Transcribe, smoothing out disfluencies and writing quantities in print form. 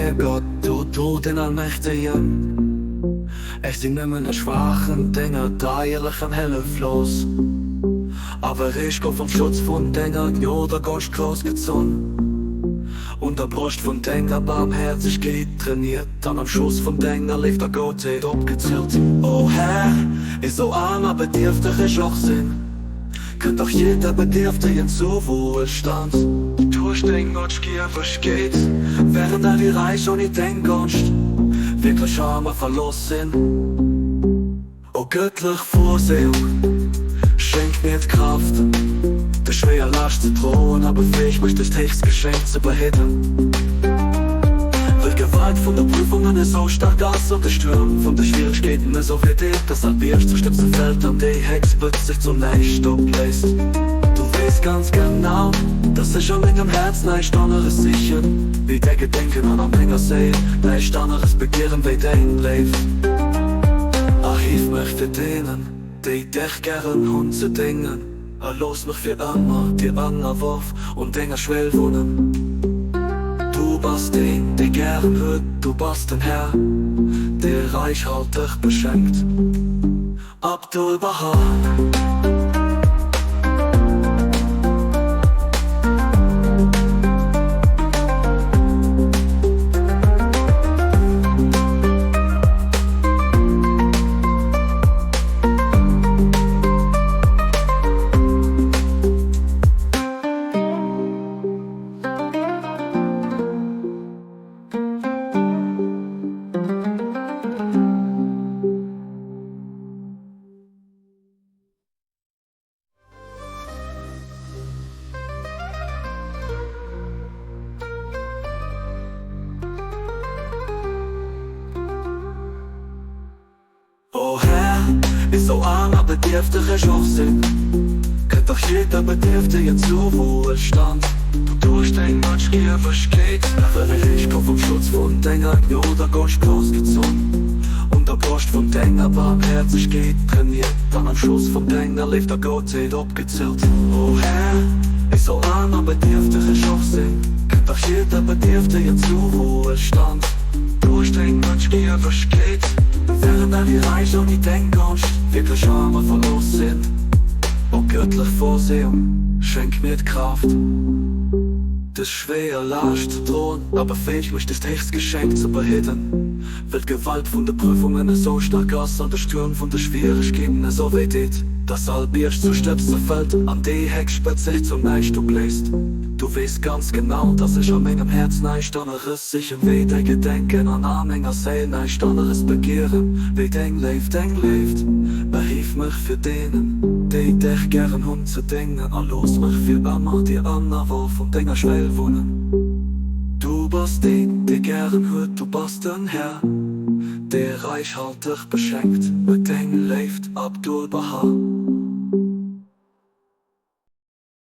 Här Gott, du, du den Allmächtegen, Ech sinn nëmmen e schwaachen Dénger, deierlech an hëlleflos. Awer ech gouf am Schutz vun denger Gnod a Gonscht groussgezunn, un der Broscht vun denger Barmhäerzegkeet trainiert an am Schoss vun denger Léift a Goutheet opgezillt. O Här, esou aarm a bedierfteg ech och sinn, Kënnt dach jidder Bedierftegen zu Wuelstand. Duerch deng Gottgiewegkeet wären all déi Räich ouni deng Gonscht wierklech arm a verlooss sinn. O gëttlech Vorsehung, schenk mir d'Kraaft, dës schwéier Laascht ze droen a befäeg mech, dëst héchst Geschenk ze behidden. Well d'Gewalt vun de Prüfungen esou staark ass an de Stuerm vun de Schwieregkeeten esou wéi deet, dass all Bierg zu Stëbse fält an déi héchst Spëtz sech zu näischt opléist. Du weess ganz genau, dass ech a mengem Häerz näischt aneres sichen wéi däi Gedenken an a menger Séil näischt aneres begieren wéi deng Léift. Erhief mech fir deenen, déi dech gären hunn, ze déngen. A looss mech fir ëmmer dir ënnerworf un denger Schwéll wunnen. Du bass deen, dee gären huet, du bass den Här, dee räichhalteg beschenkt. Abdu'l-Bahá. O Här, esou aarm a bedierfteg ech och sinn, Kënnt dach jidder Bedierftegen zu Wuelstand duerch deng Gottgiewegkeet. Well ech gouf am Schutz vun denger Gnod a Gonscht groussgezunn, un der Broscht vun denger Barmhäerzegkeet trainiert an am Schoss vun denger Léift a Goutheet opgezillt. O Här, esou aarm a bedierfteg ech och sinn, Kënnt dach jidder Bedierftegen zu Wuelstand duerch deng Gottgiewegkeet. Während all déi Räich ouni deng Gonscht wierklech arm a verlooss sinn. O gëttlech Vorsehung, schenk mir d'Kraaft, dës schwéier Laascht ze droen a befäeg mech, dëst héchst Geschenk ze behidden. Well d'Gewalt vun de Prüfungen esou staark ass an de Stuerm vun de Schwieregkeeten esou wéi deet, dass all Bierg zu Stëbs zerfëllt an déi héchst Spëtz sech zu näischt opléist. Du weess ganz genau, dass ech a mengem Häerz näischt aneres sichen wéi däi Gedenken an a menger Séil näischt aneres begieren wéi deng Léift, deng Léift. Behif mech fir deenen, déi dech gären hunn, ze déngen a looss mech fir ëmmer dir ënnerworf un denger Schwéll wunnen. Du bass deen, dee gären huet, du bass den Här, dee räichhalteg beschenkt huet deng Léift. Abdu'l-Bahá.